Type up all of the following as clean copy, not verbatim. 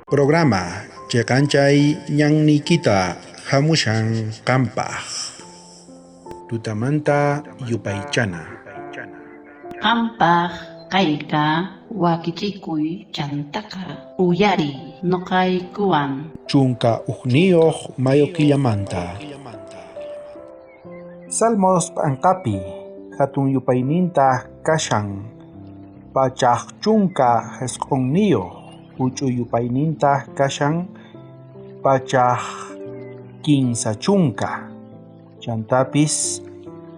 Programa Cheqanchay ñanniykita hamushan qampaq. Tutamanta yupaychana. Qampaj kayqa wakichikuy chantaqa uyariy noqaykuwan. 11 mayo killamanta. Salmos p'anqapi hatun yupayninta kashan 119, huch'uy yupayninta kashan 130, chantapis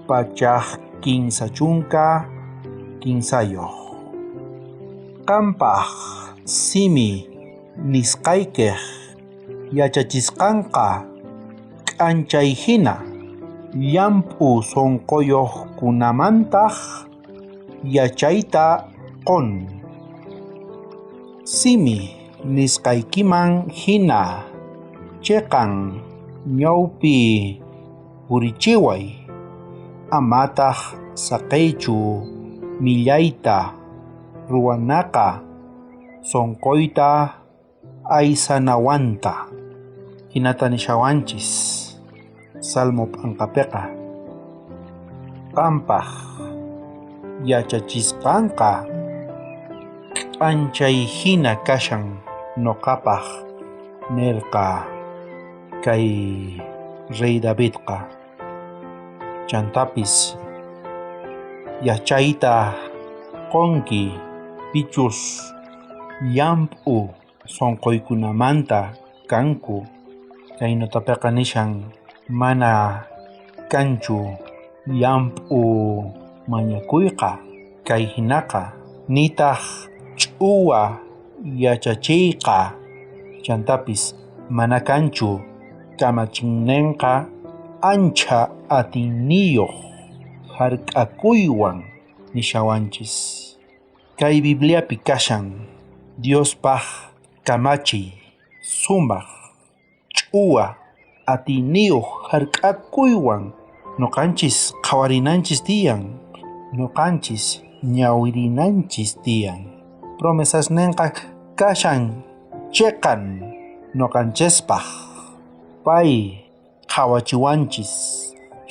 133. Qampaj simi nisqaykej yachachisqanqa k'anchay hina, llamp'u sonqoyojkunamantaj yachayta qon. Simi nisqaykiman hina cheqan ñawpi purichiway, amataj saqeychu millayta ruwanaqa sonqoyta aysanawanta. Hinata nishawanchis Salmo p'anqapiqa. Qampaj yachachisqanqa k'anchay hina kashan noqapaj, nerqa kay rey Davidqa. Chantapis yachayta qonki pichus llamp'u sonqoykunamanta kanku. Kay notapeqa nishan mana kanchu llamp'u mañakuyqa kay hinaqa, nitaj ch'uwa yachachiyqa, chantapis mana kanchu kamachinnenqa ancha atiyniyoj jark'akuywan nishawanchis. Kay Bibliapi kashan Diospaj kamachiy sumaj ch'uwa atiyniyoj jark'akuywan noqanchis qhawarinanchis tiyan, noqanchis ñawirinanchis tiyan. Promesasnenqa kashan cheqan noqanchispaj. Pay qhawachiwanchis,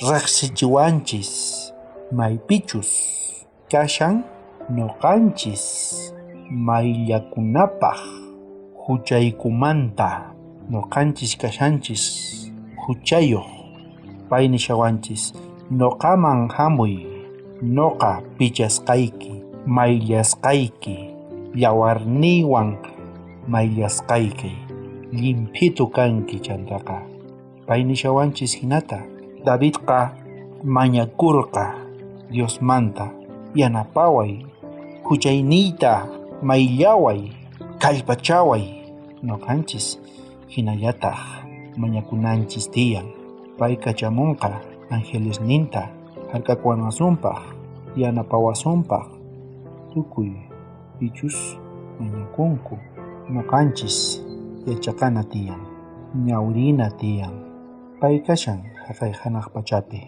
rejsichiwanchis maypichus kashan noqanchis mayllakunapaj huchaykumanta. Noqanchis kashanchis huchayoj. Pay nishawanchis, noqaman hamuy, noqa pichasqayki, mayllasqayki, yawarniywan mayllasqayki, llimphitu kanki chantaqa. Pay nishawanchis hinata. Davidqa mañakurqa Diosmanta, yanapaway, huchayniyta mayllaway, kallpachaway. Noqanchis hinallataj mañakunanchis tiyan. Pay kachamunqa angelesninta jark'akuwanasunpaj, yanapawasunpaj tukuy pichus mañakunku. Noqanchis yachaqana tiyan, ñawirina tiyan. Pay kashan jaqay janaj pachapi.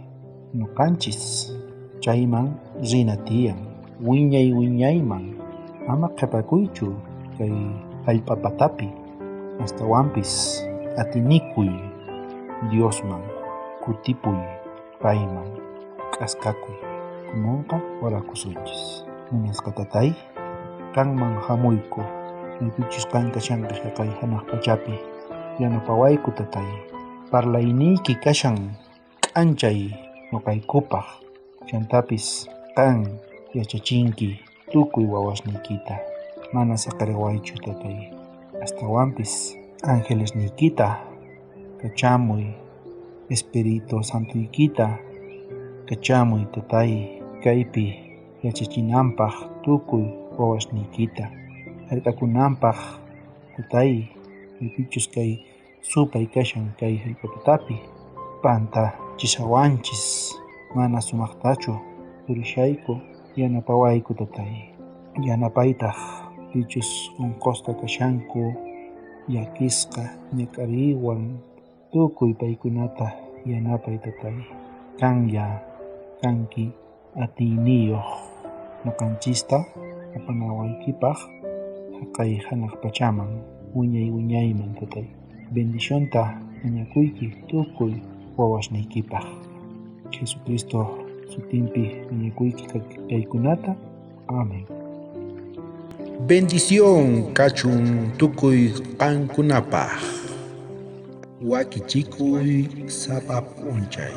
Noqanchis chayman rina tiyan, wiñay wiñayman. Ama qhepakuychu kay jallp'a patapi, astawanpis atinikuy Diosman, kutipuy payman, k'askakuy. Kunanqa orakusunchis. Munasqa tatay, qanman hamuyku, maypichus qan kashanki jaqay janaj pachapi. Yanapawayku tatay, parlayniyki kashan k'anchay noqaykupaj, chantapis qan yachachinki tukuy wawasniykita. Mana saqerwaychu tatay, astawanpis angelesniykita kachamuy, Espíritu Santoykita kachamuy tatay, kaypi yachachinanpaj tukuy wawasniykita, jark'akunanpaj tatay, maypichus kay supay kashan kay jallp'a patapi, pantachisawanchis, mana sumajtachu purishayku, yanapawayku tatay. Yanapaytaj pichus onqosqa kashanku, llakisqa, ñak'ariywan, tukuy paykunata yanapay tatay. Qanlla kanki atiyniyoj noqanchista apanawaykipaj jaqay janaj pachaman. Wiñay wiñayman, Tatay. Bendicionta mañakuyki tukuy wawasniykipaj. Jesucristo sutinpi mañakuyki kaykunata. Amén. Bendición kachun tukuy qankunapaj. Wakichikuy sapa p'unchay.